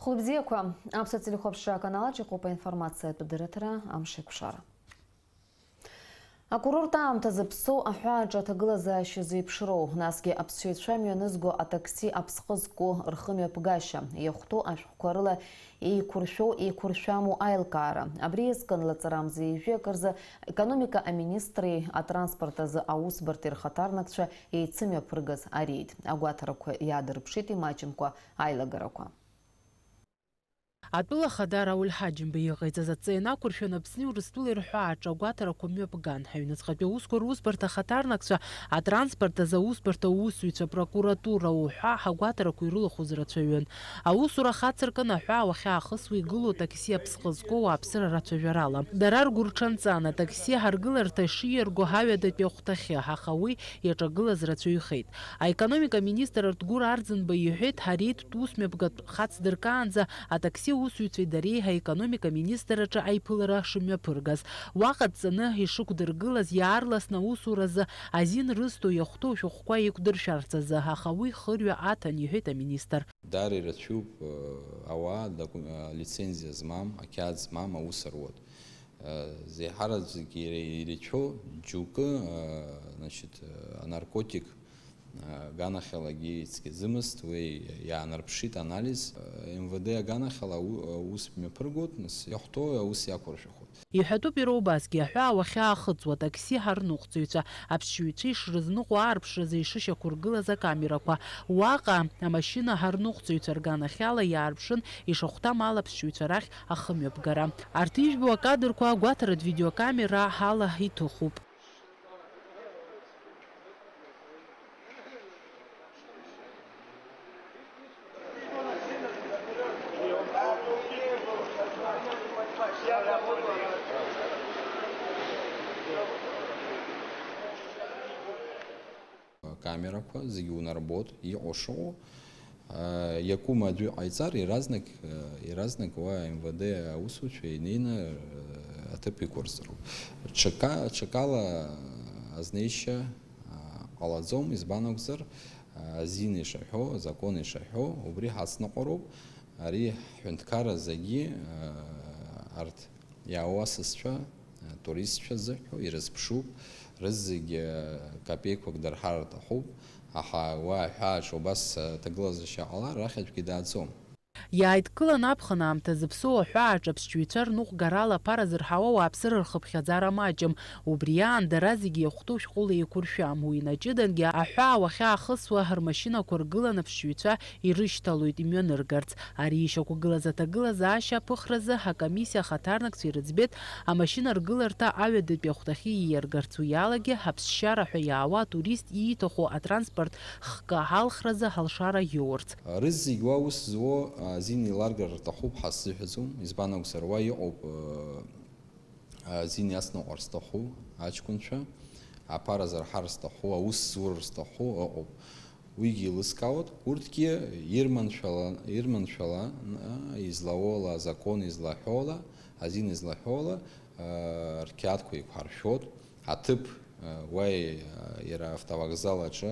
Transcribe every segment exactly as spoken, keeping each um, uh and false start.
Хәылбзиақәа, Аԥсуа телехәаԥшра аканалаҿ иҟоуп аинформациатә дырраҭара Амшеиқәшара. Акурорт аамҭазы ԥсоу аҳәааҿы аҭагылазаашьа зеиԥшроу, насгьы аԥсшьаҩцәа мҩанызго атакси аԥсҟы зку рхымҩаԥгашьа, иахәҭоу ашәҟәқәа рыла еиқәыршәоу, еиқәыршәаму аилкаара. Абри иазкын лаҵарамза ҩажәи акырзы аекономика аминистри атранспорт азы аусбарҭеи рхаҭарнакцәа еицымҩаԥыргаз арейд. Агәаҭарақәа иаадырԥшит имаҷымкәа аилагарақәа. Атәыла ахада Рауль Ҳаџьымба иҟаиҵаз адҵа ианақәыршәаны Аԥсни Урыстәылеи рҳәааҿы агәаҭарақәа мҩаԥган. Аҩныҵҟатәи аусқәа русбарҭа ахаҭарнакцәа, атранспорт азы аусбарҭа аусзуҩцәа, апрокуратура уҳәа агәаҭарақәа ирылахәыз рацәаҩын. Аусура хацыркын аҳәаа уахьаахысуа игылоу атакси аԥсҟы зку ауааԥсыра рацәажәарала. Дара ргәырҽанҵан атакси ҳаргыларҭа шииарго ҳаҩадатәи ахәҭахьы, аха уи иаҿагылаз рацәаҩхеит. Аекономика министр Артгәыр Арӡынба иҳәеит, ҳареид усмҩаԥгатә хацс дыркаанӡа атакси аусзуҩцәеи дареи аекономика министр аҿы аиԥылара шымҩаԥыргаз. Уаҟа дҵаны ишықәдыргылаз иаарласны аусуразы азин рызҭо иахәҭоу шәҟәқәа еиқәдыршәарц азы, аха уи хырҩа аҭан, иҳәеит аминистр. Даара ирацәоуп, э, ауаа доку-, э, лицензиа змам, ақьаад змам аус руа. Э, зеиҳараӡак ире-, ирацәоу џьоукы, э, значит, э, анаркотик, э, аганахьалагьы ицқьаӡымызт, уи иаанарԥшит анализ. Э, М В Д аганахьала у-, э, ус мҩаԥыргоит, нас иахәҭоу аус иақәыршәахоит. Иҳәатәуп иара убасгьы, аҳәаа уахьаахыҵуа, атакси ҳарныҟәцаҩцәа аԥсшьаҩцәа ишрызныҟәо аарԥшразы ишышьақәыргылаз акамерақәа. Уаҟа амашьына ҳарныҟәцаҩцәа рганахьала иаарԥшын, ишахәҭам ала аԥсшьаҩцәа рахь ахымҩаԥгара. Арҭ ижәбо акадрқәа агәаҭаратә видеокамера ала иҭыхуп. Камерақәа зегьы унарбоит, иҟоу шыҟоу. Иакәым аӡәы иҟаиҵар, иаразнак, иаразнак уа М В Д аусуцәа инеины аҭыԥ иқәырҵароуп. Ҽака-, ҽакала азнеишьа ҟалаӡом, избан акәзар, азин ишаҳәо, азакон ишаҳәо, убри ҳацныҟәароуп. Ари ҳҳәынҭқарра зегьы, арҭ иаауа асасцәа, туристцәа зыҳәҳәо ирызԥшуп, рызегьы капеиқәак дырҳар рҭахуп, аха уа аҳәааҿ убас аҭагылазаашьа ҟалар, рахьаӡәгьы дааӡом. Иааидкылан аԥхын аамҭазы ԥсоу аҳәааҿы аԥсшьаҩцәа рныҟәгарала аԥара зырҳауа ауааԥсыра рхыԥхьаӡара маҷым. Убри аан дара зегьы иахәҭоу шәҟәыла еиқәыршәам. Уи инаҷыдангьы аҳәаа уахьаахысуа рмашьынақәа ргыланы аԥсшьаҩцәа ирышьҭалоит имҩаныргарц. Ари ишьақәгылаз аҭагылазаашьа аԥыхразы акомиссиа ахаҭарнакцәа ирыӡбеит амашьына ргыларҭа аҩадатәи ахәҭахьы ииаргарц, уи алагьы аԥсшьара ҳәа иаауа атурист ииҭаху атранспорт хкы алхразы алшара иоурц. Рызегь уа ус зуо азин еиларгар рҭахуп ҳаззыҳәаӡом, избан акәзар, уа иҟоуп, азин иацныҟәар зҭаху аҷкәынцәа, аԥара зырҳар зҭаху, аус зур зҭаху ыҟоуп. Уигьы еилыскаауеит, урҭгьы ирманшәала-, ирманшәалан, излауала, азакон излаҳәола, азин излаҳәола, рқьаадқәа еиқәҳаршәоит, аҭыԥ, уа, иара автовокзал аҿы,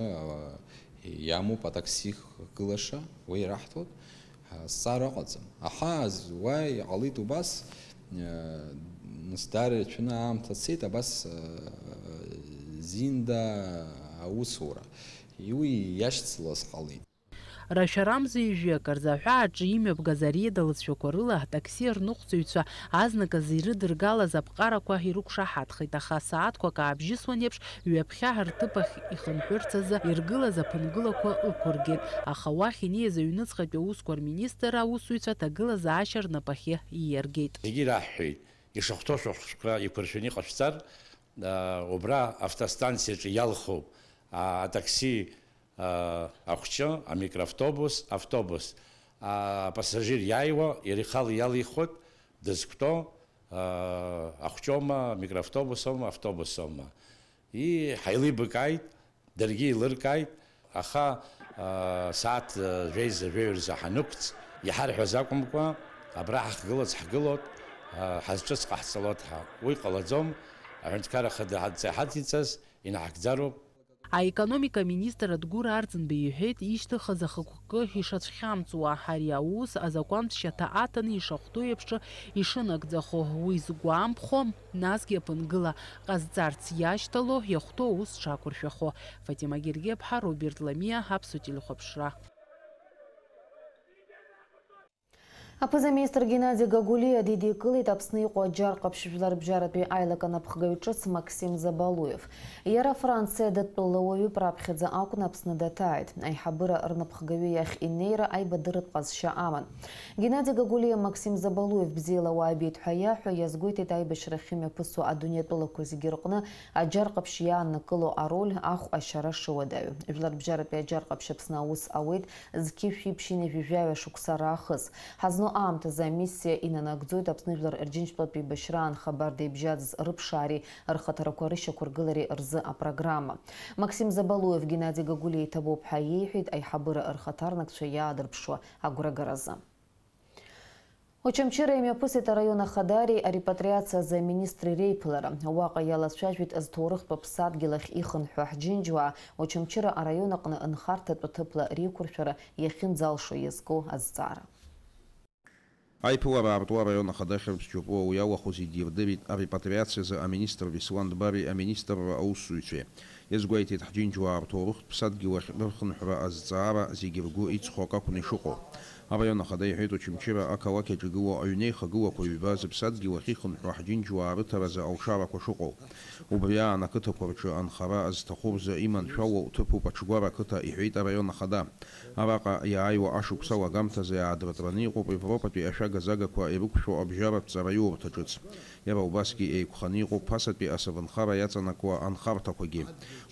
иамоуп атакси хгылаша, уи ираҳҭоит. Зҵаара ыҟаӡам. Аха уа иҟалеит убас, нас даара ирацәаны аамҭа цеит, абас, зинда аусура. Уи иашьцылаз ҟалеит. Рашәарамза ҩажәи акырзы аҳәааҿы имҩаԥгаз ареида лыҵшәақәа рыла атакси рныҟәцаҩцәа азныказы ирыдыргалаз аԥҟарақәа ирықәшаҳаҭхеит, аха сааҭқәак аабжьысуан еиԥш, ҩаԥхьа рҭыԥ ахь ихынҳәырц азы иргылаз аԥынгылақәа ықәыргеит, аха уахь инеиз аҩныҵҟатәи аусқәа рминистр аусзуҩцәа аҭагылазаашьа рнапахьы ииаргеит. Зегьы ираҳҳәеит, ишахәҭоу шәҟәқәа еиқәыршәаны иҟашәҵар, а, убра автостанциаҿы иалхуп, а, атакси, а, ахәҷы, амикроавтобус, автобус, а, апассажир иааиуа, иара ихала иалихуеит, дызқәтәоу, а, ахәҷоума, микроавтобусоума, автобусоума. И, ҳаилибакааит, даргьы еилыркааит, аха, а, сааҭ, а, жәеиза жәаҩа рзы ҳанықәҵ, иҳарҳәаз акәымкәа, абра ҳахьгылац ҳгылоит, а, ҳазҿыц ҟаҳҵалоит ҳәа. Уи ҟалаӡом, аҳәынҭқарра Ахада ҳадҵа иҳадиҵаз инаҳагӡароуп. Аекономика аминистр Адгәыр Арӡынба иҳәеит, ишьҭыхыз ахықәкы ишацәхьамҵуа, ари аус азакәантә шьаҭа аҭаны ишахәҭоу еиԥш ишынагӡахо. Уи згәамԥхо, насгьы аԥынгыла ҟазҵарц иашьҭало, иахәҭоу аус дшақәыршәахо. Фатима Гергеԥҳа, Роберт Ламиа, Аԥсуа телехәаԥшра. Аԥыза-министр Геннади Гагулиа дидикылеит Аԥсны иҟоу аџьар ҟаԥшь жәларбжьаратәи аилак анапхгаҩ ҿыц Максим Забалуев. Иара Франциа датәылауаҩуп, раԥхьаӡа акәын Аԥсны даҭааит. Аиҳабыра рнапхгаҩы иахь инеира аибадырратә ҟазшьа аман. Геннади Гагулиа Максим Забалуев бзиала уаабеит ҳәа иаҳәо иазгәеиҭеит аибашьрахь имҩаԥысуа адунеи атәылақәа зегьы рҟны аџьар ҟаԥшь иааннакыло ароль, ахә ашьара шыуадаҩу. Жәларбжьаратәи аџьар ҟаԥшь Аԥсны аус ауеит, зқьи шәи ԥшьынҩажәи жәаҩа шықәса раахыс. Ҳазну аамҭазы амиссиа инанагӡоит Аԥсны Жәлар Рџьынџьтәылатә еибашьраан хабар деибжьаӡыз рыԥшаареи рхаҭарақәа рышьақәыргылареи рзы апрограмма. Максим Забалуев Геннади Гагулиа иҭабуп ҳәа иеиҳәеит аиҳабыра рхаҭарнакцәа иаадырԥшуа агәрагаразы. Очамчыра имҩаԥысит араион ахадареи арепатриациазы аминистри реиԥылара. Уаҟа иалацәажәеит зҭоурыхтә аԥсадгьыл ахь ихынҳәуа ҳџьынџьуаа, Очамчыра араион аҟны нхарҭатә ҭыԥла реиқәыршәара иахьынӡалшо иазку азҵаара. Аиԥылара аарту араион ахада Хьрыԥс Џьопуа уи иалахәыз идирдырит арепатриациазы аминистр Беслан Дбари аминистрра аусзуҩцәеи. Иазгәеиҭеит, ҳџьынџьуаа рҭоурыхтә ԥсадгьыл ахь рырхынҳәра азҵаара зегьы ргәы иҵхо акакәны ишыҟоу. Араион ахада иҳәеит, Очамчыра ақалақь аҿы игылоу аҩнеихагылақәа ҩба зыԥсадгьыл ахь ихынҳәуа ҳџьынџьуаа рыҭаразы алшарақәа шыҟоу. Убри аан ақыҭақәа рҿы анхара зҭаху рзы иманшәалоу ҭыԥуп Аҽгәара ақыҭа, иҳәеит араион ахада. Араҟа иааиуа ашықәс алагамҭазы иаадыртраны иҟоуп Европатәи ашәага-загақәа ирықәшәо абжьаратә ҵараиурҭа ҿыц. Иара убасгьы еиқәханы иҟоуп ԥасатәи асовнхара иаҵанакуа анхарҭақәагьы.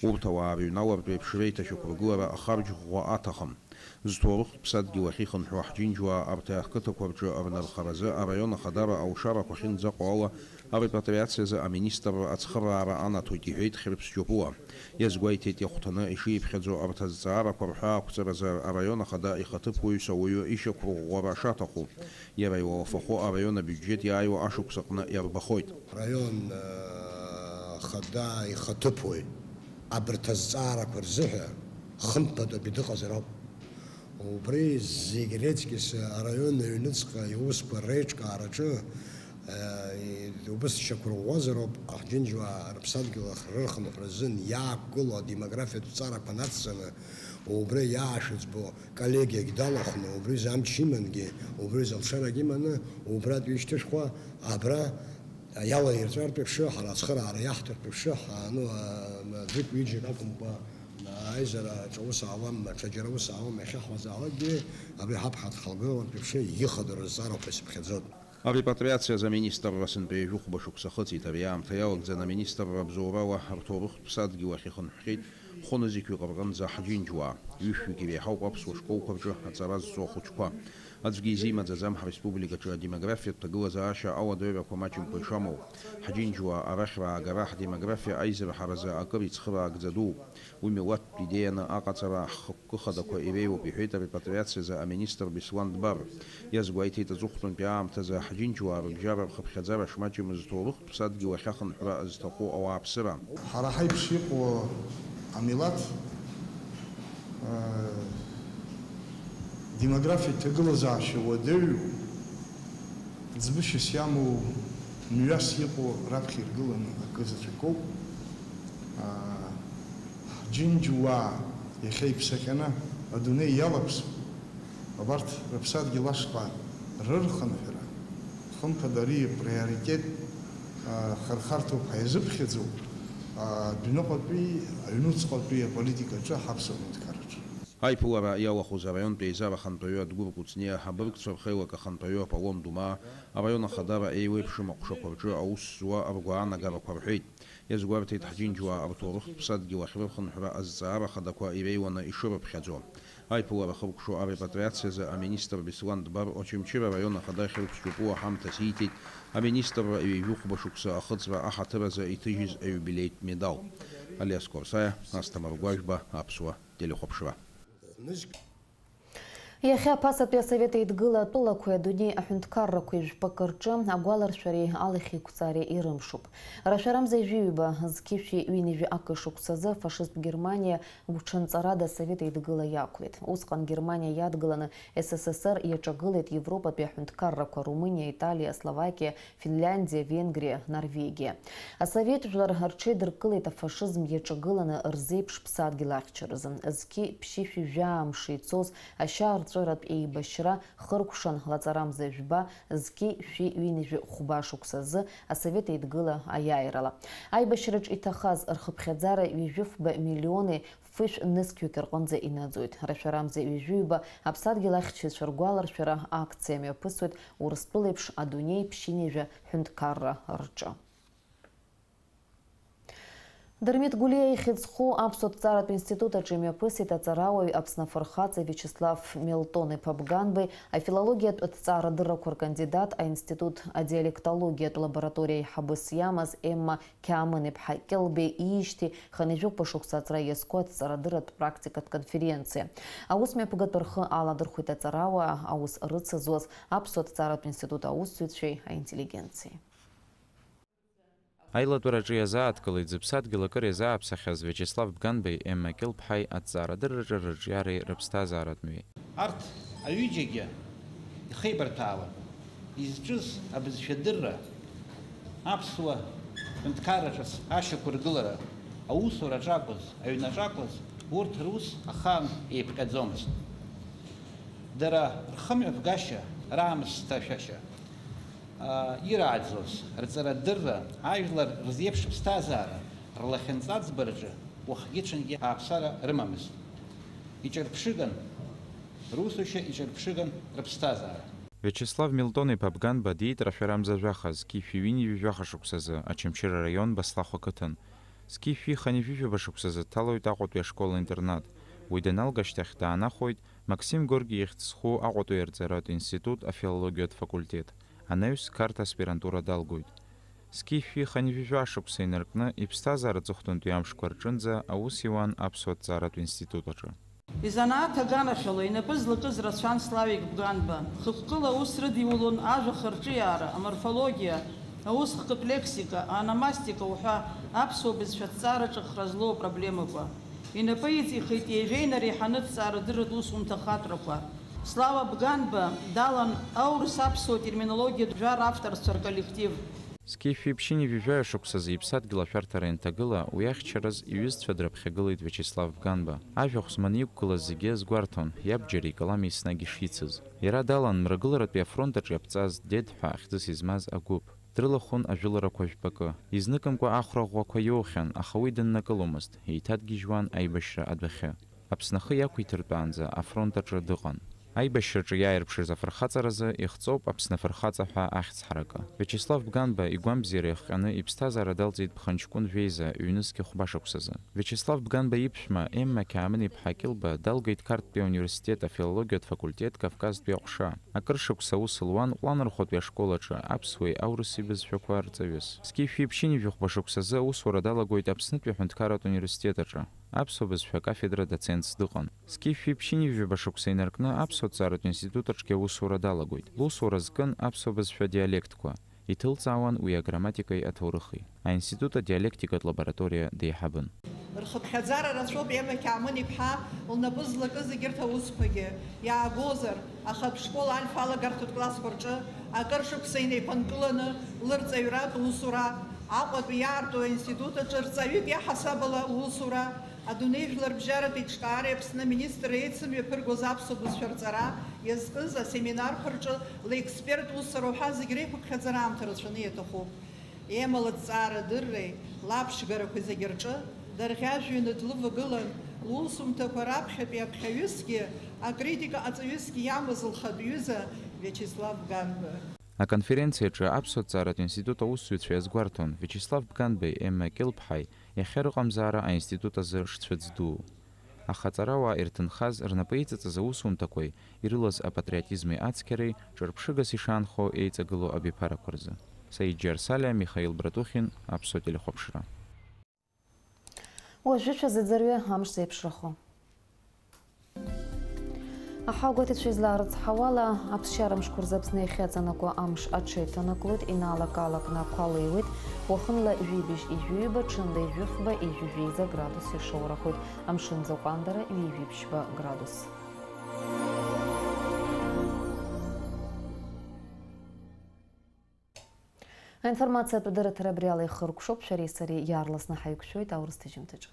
Урҭ ауаа рыҩналартә еиԥш реиҭашьақәыргылара ахарџь ӷәӷәа аҭахым. Зҭоурыхтә ԥсадгьыл ахьихынҳәуа ҳџьынџьуаа арҭ ақыҭақәа рҿы рнырхаразы араион ахадара алшарақәа ахьынӡаҟоу ала арепатриациазы аминистрра ацхыраара анаҭоит, иҳәеит Хьрыԥс Џьопуа. Иазгәеиҭеит, иахәҭаны ишиԥхьаӡо арҭ азҵаарақәа рҳәаақәҵаразы араион ахада ихаҭыԥуаҩыс ауаҩы ишьақәырӷәӷәара шаҭаху. Иара иуалафахәы араион абиуџьет иааиуа ашықәс аҟны иарбахоит. Араион, э, ахада ихаҭыԥуаҩ абарҭ азҵаарақәа рзыҳәа хымԥадатәи дыҟазар ауп. Убри зегь реиҵкьыс араион аҩныҵҟа иусқәа реиҿкаараҿы, э, убыс дшьақәырӷәӷәазароуп, аҳџьынџьуаа рыԥсадгьыл ахь рырхынҳәра азын иаақәгылоу адемографиатә ҵарақәа нацҵаны, убри иаашәыӡбо коллегиагь далахәны, убри изы амч имангьы, убри изы алшарагь иманы, убратәи ишьҭышәхуа абра иалаирҵәартә еиԥш, ҳара ацхыраара иаҳҭартә еиԥш, ҳа-, ну, а, ма-, ӡык-ҩыџьак акәымкәа, аизара аҿы аус аауам, ҽаџьара аус аауам иахьаҳуазаалакгьы, абри ҳаԥхьа дҳалгылартә еиԥш, ихадоу рызҵаарақәа исыԥхьаӡоит. Арепатриациазы аминистрра сынтәа ҩажәихәба шықәса хыҵит. Ари аамҭа иалагӡаны аминистрра абзоурала рҭоурыхтә ԥсадгьыл ахь ихынҳәхьеит хәы нызқьҩык рҟынӡа ҳџьынџьуаа. Ҩышәҩык иреиҳауп аԥсуа школқәа рҿы аҵара зҵо ахәыҷқәа. Аӡәгьы изимаӡаӡам ҳреспубликаҿы адемографиатә ҭагылазаашьа ауадаҩрақәа маҷымкәа ишамоу. Ҳџьынџьуаа арахь раагара ҳдемографиа аизырҳаразы акыр ицхыраагӡа дууп. Уи милаҭтә идеианы аҟаҵара ҳхықәкы хадақәа иреиуоуп, иҳәеит арепатриациазы аминистр Беслан Дбар. Иазгәеиҭеит, аҵыхәтәантәи аамҭазы ҳџьынџьуаа рыбжьара рхыԥхьаӡара шмаҷымыз зҭоурыхтә ԥсадгьыл ахь ахынҳәра зҭаху ауааԥсыра. Ҳара ҳаиԥш иҟоу амилаҭ, э, демографиатә ҭагылазаашьа уадаҩу, ӡбышьас иамоу, мҩас иҟоу раԥхьа иргыланы акы заҵәык ауп. Аа, ҳџьынџьуаа иахьа иԥсаҟьаны адунеи иалаԥсоу, абарҭ рыԥсадгьыл ашҟа рырхынҳәра, хымԥада, ари приоритет, аа, хырхарҭоуп ҳәа иазыԥхьаӡоу, аа, адәныҟатәи, аҩнуҵҟатәи аполитикаҿы ҳаԥсуа ҳәынҭқарраҿы. Аиԥылара иалахәыз араионтә еизара ахантәаҩы Адгәыр Кәыҵниа, абыргцәа рхеилак ахантәаҩы Аполлон Думаа, араион ахадара еиуеиԥшым аҟәшақәа рҿы аус зуа ргәаанагарақәа рҳәеит. Иазгәарҭеит, ҳџьынџьуаа рҭоурыхтә ԥсадгьыл ахь рырхынҳәра азҵаара хадақәа иреиуаны ишырыԥхьаӡо. Аиԥылара хыркәшо арепатриациазы аминистр Беслан Дбар Очамчыра араион ахада Хьрыԥс Џьопуа ҳамҭас ииҭеит, аминистрра ҩажәихәба шықәса ахыҵра аҳаҭыр азы иҭыжьыз аиубилеитә медал. Алиас Корсаиа, Асҭамыр Гәажәба, Аԥсуа телехәаԥшра. Иахьа аԥасатәи асовет еидгыла атәылақәеи адунеи аҳәынҭқаррақәеи жәпакы рҿы агәаларшәареи алахьеиқәҵареи ирымшуп. Рашәарамза ҩажәи ҩба, зқьышәи ҩынҩажәи акы шықәсазы афашист Германиа гәҽанҵарада асовет еидгыла иақәлеит. Усҟан Германиа иадгыланы С С С Р иаҿагылеит Европатәи аҳәынҭқаррақәа Румыниа, Италиа, Словакиа, Финляндиа, Венгриа, Норвегиа. Асовет жәлар рҽеидыркылеит афашизм иаҿагыланы рзеиԥш ԥсадгьыл ахьчаразы. Зқьи ԥшьышәи жәаа мшы ицоз ашьаарҵәыратә еибашьра хыркәшан лаҵарамза жәба, зқьи шәи ҩынҩажәи хәба шықәсазы асовет еидгыла аиааирала. Аибашьраҿ иҭахаз рхыԥхьаӡара ҩажәи фба миллиони фышә нызқьҩык рҟынӡа инаӡоит. Рашәарамза ҩажәи ҩба аԥсадгьыл ахьчаҩцәа ргәаларшәара акциа мҩаԥысуеит Урыстәыла еиԥш адунеи ԥшьынҩажәа ҳәынҭқарра рҿы. Дырмит Гәлиа ихьӡ зху аԥсуа ҭҵааратә институт аҿы имҩаԥысит аҵарауаҩ, Аԥсны афырхаҵа Виачеслав Мелтон-иԥа Бганбеи, афилологиатә ҭҵаарадыррақәа ркандидат, аинститут адиалектологиатә лабораториа аиҳабыс иамаз Емма Қьаамын-иԥҳа Кьылбеи иижьҭеи хынҩажәи хәба шықәса аҵра иазку аҭҵаарадырратә практикатә конференциа. Аус мҩаԥгатәы рхы аладырхәеит аҵарауаа, аус рыцызуаз аԥсуа ҭҵааратә институт аусзуҩцәеи аинтеллигенциеи. Аилатәараҿы иазааҭгылеит зыԥсадгьыл акыр иазааԥсахьаз Виачеслав Бганбеи Емма Кьылԥҳаи аҭҵаарадырраҿы рырҿиареи рыԥсҭазааратә мҩеи. Арҭ аҩыџьагьы ихеибарҭәаауан изҿыз абызшәадырра, аԥсуа ҳәынҭқарраҿы ашьақәыргылара, аусураҿы акәыз, аҩнаҿы акәыз, урҭ рус ахаан еиԥҟьаӡомызт. Дара рхымҩаԥгашьа, раамысҭашәашьа, ирааӡоз рҵарадырра, ажәлар рзеиԥш ԥсҭазаара рлахьынҵа ӡбараҿы уахгьы-ҽынгьы ааԥсара рымамызт. Иҿырԥшыган, русушьа иҿырԥшыган рыԥсҭазаара. Виачеслав Мелтон-иԥа Бганба диит рашәарамза жәаха, зқьи шәи ҩынҩажәи жәаха шықәсазы, Очамчыра араион Баслахә ақыҭан. Зқьи шәи хынҩажәи жәаба шықәсазы дҭалоит Аҟәатәи ашкол-интернат. Уи даналга ашьҭахь даанахәоит Максим Горки ихьӡ зху Аҟәатәи арҵаратә институт афилологиатә факультет. Анаҩс Қарҭ аспирантура далгоит. Зқьи шәи хынҩажәи жәа шықәса инаркны, иԥсҭазаара аҵыхәтәантәи амшқәа рҿынӡа аус иуан аԥсуа ҭҵааратә институт аҿы. Изанааҭ аганахьала инапы злакыз рацәан Славик Бганба. Хықәкыла аус рыдиулон ажәа харҿиаара, аморфологиа, аусхкытә лексика, аономастика уҳәа аԥсуа бызшәа аҭҵаараҿы хра злоу апроблемақәа. Инапы иҵихит ҩажәеи нареиҳаны ҭҵаарадырратә усумҭа ахаҭарақәа. Слава Бганба далан аурыс-аԥсуа терминологиатә жәар авторцәа рколлектив. Зқьи шәи ԥшьынҩажәи жәаҩа шықәсазы иԥсадгьыл ашәарҭара ианҭагыла, уи ахьчараз иҩызцәа дрыԥхьагылеит Виачеслав Бганба. Ажәахә зманы иқәгылаз зегьы иазгәарҭон, иабџьари икалами еснагь ишицыз. Иара далан Мрагыларатәи афронт аҿы иаԥҵаз Дед ҳәа ахьӡыс измаз агәыԥ. Дрылахәын ажәыларақәа жәпакы. Изныкымкәа ахәра ӷәӷәақәа иоухьан, аха уи дыннакыломызт, еиҭадгьежьуан аибашьра адәахьы. Аԥсны ахы иақәиҭыртәаанӡа афронт аҿы дыҟан. Аибашьраҿы иааирԥшыз афырхаҵаразы ихҵоуп Аԥсны афырхаҵа ҳәа ахьӡ ҳаракы. Виачеслав Бганба игәамбзиара иахҟьаны иԥсҭазаара далҵит ԥхынҷкәын жәеиза ҩнызқьи хәба шықәсазы. Виачеслав Бганба иԥшәма Емма Қьаамын-иԥҳа Кьылба далгеит Қарҭтәи ауниверситет афилологиатә факультет Кавказтәи аҟәша. Акыр шықәса аус луан Ҟәланырхәатәи ашкол аҿы аԥсуеи аурыси бызшәақәа рҵаҩыс. Зқьи шәи ԥшьынҩажәи хәба шықәсазы аусура далагоит Аԥснытәи аҳәынҭқарратә университет аҿы. Аԥсуа бызшәа акафедра доцентс дыҟан. Зқьи шәи ԥшьынҩажәи жәаба шықәса инаркны аԥсуа ҭҵааратә институт аҿгьы аусура далагоит. Лусура зкын аԥсуа бызшәа диалектқәа. Иҭылҵаауан уи аграмматикеи аҭоурыхи. Аинститут адиалектикатә лабораториа деиҳабын. Рхыԥхьаӡара рацәоуп Ема Қьаамын-иԥҳа лнапы злакыз егьырҭ аусқәагьы. Иаагозар, ахатә школ Альфа алагарҭатә классқәа рҿы акыр шықәса инеиԥынкыланы лырҵаҩратә усура, Аҟәатәи иаарту аинститут аҿы рҵаҩык иаҳасабала лусура, Адунеи жәларбжьаратә еиҿкаареи Аԥсны аминистрра еицымҩаԥыргоз аԥсуа бызшәа рҵара иазкыз асеминарқәа рҿы лексперт усура уҳәа зегь реиқәыԥхьаӡара аамҭа рацәаны иаҭахуп. Ема лыҭҵаарадырреи лаԥшьгарақәеи зегь рҿы дарӷьажәҩаны длывагылан, лусумҭақәа раԥхьатәи аԥхьаҩысгьы, акритика ҟаҵаҩысгьы иамаз лхатә ҩыза Виачеслав Бганба. Аконференциаҿы аԥсуа ҭҵааратә институт аусзуҩцәа иазгәарҭон Виачеслав Бганбеи Емма Кьылԥҳаи иахьа рыҟамзаара аинститут азы шцәыӡ дуу. Аха аҵарауаа ирҭынхаз, рнапы еиҵыҵыз аусумҭақәеи ирылаз апатриотизми ацқьареи ҿырԥшыгас ишаанхо еиҵагылоу абиԥарақәа рзы. Саид Џьарсалиа, Михаил Братухин, Аԥсуа телехәаԥшра. Уажәы шәазыӡырҩы амш зеиԥшрахо. Аҳауагәаҭацәа излаарыцҳауала, аԥсшьара мшқәа рзы Аԥсны иахьаҵанакуа амш аҽеиҭанаклоит, иналак-аалакны ақәа леиуеит, уахынла жәибжь ижәҩыба, ҽынла ижәыфба, ижәҩа-жәеиза градус ишоурахоит, амшын ӡакәандара ҩажәи ԥшьба градус. Аинформациатә дырраҭара абри ала ихыркәшоуп, шәареи сареи иаарласны ҳаиқәшәоит аурыс ҭыжьымҭаҿы.